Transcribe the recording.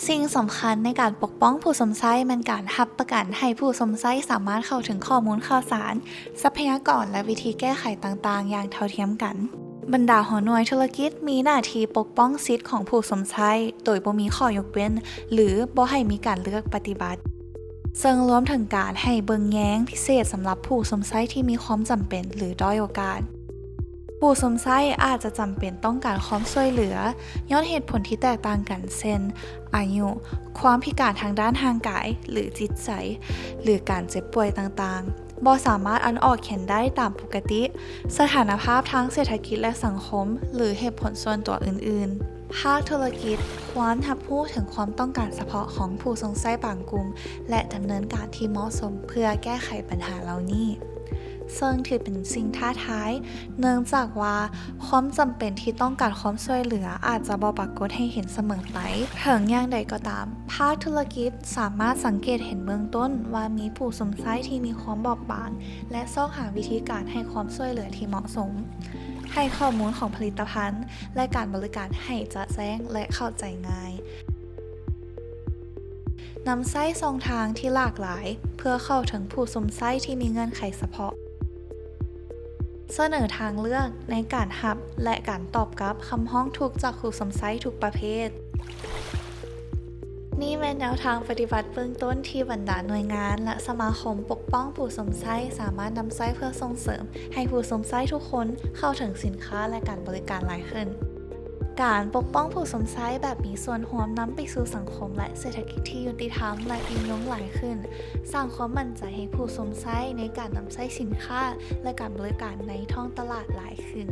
ສິ່ງສຳຄັນໃນການປົກປ້ອງຜູ້ຊົມໃຊ້ແມ່ນການຮັບປະກັນໃຫ້ຜູ້ຊົມໃຊ້ສາມາດເຂົ້າເຖິງຂໍ້ມູນຂ່າວສານ, ຊັບພະຍາກອນ ແລະ ວິທີແກ້ໄຂຕ່າງໆຢ່າງເທົ່າທຽມກັນ. ບັນດາຫົວໜ່ວຍທຸລະກິດມີໜ້າທີ່ປົກປ້ອງສິດຂອງຜູ້ຊົມໃຊ້ໂດຍບໍ່ມີຂໍ້ຍົກເວັ້ນ ຫຼື ບໍ່ໃຫ້ມີການເລືອກປະຕິບັດ, ເຊິ່ງລວມເຖິງການໃຫ້ເບິ່ງແຍງພິເສດສຳລັບຜູ້ຊົມໃຊ້ທີ່ມີຄວາມຈຳເປັນ ຫຼື ດ້ອຍໂອກາດ. ຜູ້ຊົມໃຊ້ອາດຈະຈຳເປັນຕ້ອງການຄວາມຊ່ວຍເຫຼືອຍ້ອນເຫດຜົນທີ່ແຕກຕ່າງກັນ ເຊັ່ນ ອາຍຸ, ຄວາມພິການທາງດ້ານຮ່າງກາຍ ຫຼື ຈິດໃຈ ຫຼື ການເຈັບປ່ວຍຕ່າງໆ, ບໍ່ສາມາດອ່ານອອກຂຽນໄດ້ຕາມປົກກະຕິ, ສະຖານະພາບທາງເສດຖະກິດ ແລະ ສັງຄົມ ຫຼື ເຫດຜົນສ່ວນຕົວອື່ນໆ. ພາກທຸລະກິດຄວນຮັບຮູ້ເຖິງຄວາມຕ້ອງການສະເພາະຂອງຜູ້ຊົມໃຊ້ບາງກຸ່ມ ແລະ ດຳເນີນການທີ່ເໝາະສົມເພື່ອແກ້ໄຂບັນຫາເຫຼົ່ານີ້, ເຊິ່ງຖືເປັນສິ່ງທ້າທາຍ ເນື່ອງຈາກວ່າຄວາມຈຳເປັນທີ່ຕ້ອງການຄວາມຊ່ວຍເຫຼືອອາດຈະບໍ່ປາກົດໃຫ້ເຫັນສະເໝີໄປ. ເຖິງຢ່າງໃດກໍຕາມ, ພາກທຸລະກິດສາມາດສັງເກດເຫັນເບື້ອງຕົ້ນວ່າມີຜູ້ຊົມໃຊ້ທີ່ມີຄວາມບອບບາງ ແລະ ຊອກຫາວິທີການໃຫ້ຄວາມຊ່ວຍເຫຼືອທີ່ເໝາະສົມ, ໃຫ້ຂໍ້ມູນຂອງຜະລິດຕະພັນ ແລະ ການບໍລິການໃຫ້ຈະແຈ້ງ ແລະ ເຂົ້າໃຈງ່າຍ. ນຳໃຊ້ຊ່ອງທາງທີ່ຫຼາກຫຼາຍເພື່ອເຂົ້າເຖິງຜູ້ຊົມໃຊ້ທີ່ມີເງື່ອນໄຂສະເພາະ. ສະເໜີທາງເລືອກໃນການຮັບ ແລະ ການຕອບກັບຄຳຮ້ອງທຸກຈາກຜູ້ຊົມໃຊ້ທຸກປະເພດ. ນີ້ແມ່ນແນວທາງປະຕິບັດເບື້ອງຕົ້ນທີ່ບັນດາໜ່ວຍງານ ແລະ ສະມາຄົມປົກປ້ອງຜູ້ຊົມໃຊ້ສາມາດນຳໃຊ້ເພື່ອສົ່ງເສີມໃຫ້ຜູ້ຊົມໃຊ້ທຸກຄົນເຂົ້າເຖິງສິນຄ້າ ແລະ ການບໍລິການຫຼາຍຂຶ້ນ. ການປົກປ້ອງຜູ້ຊົມໃຊ້ແບບມີສ່ວນຮ່ວມນຳໄປສູ່ສັງຄົມ ແລະ ເສດຖະກິດທີ່ຍຸຕິທຳ ແລະ ຍືນຍົງຫຼາຍຂຶ້ນ, ສ້າງຄວາມໝັ້ນໃຈໃຫ້ຜູ້ຊົມໃຊ້ໃນການນຳໃຊ້ສິນຄ້າ ແລະ ການບໍລິການໃນທ້ອງຕະຫຼາດຫຼາຍຂຶ້ນ.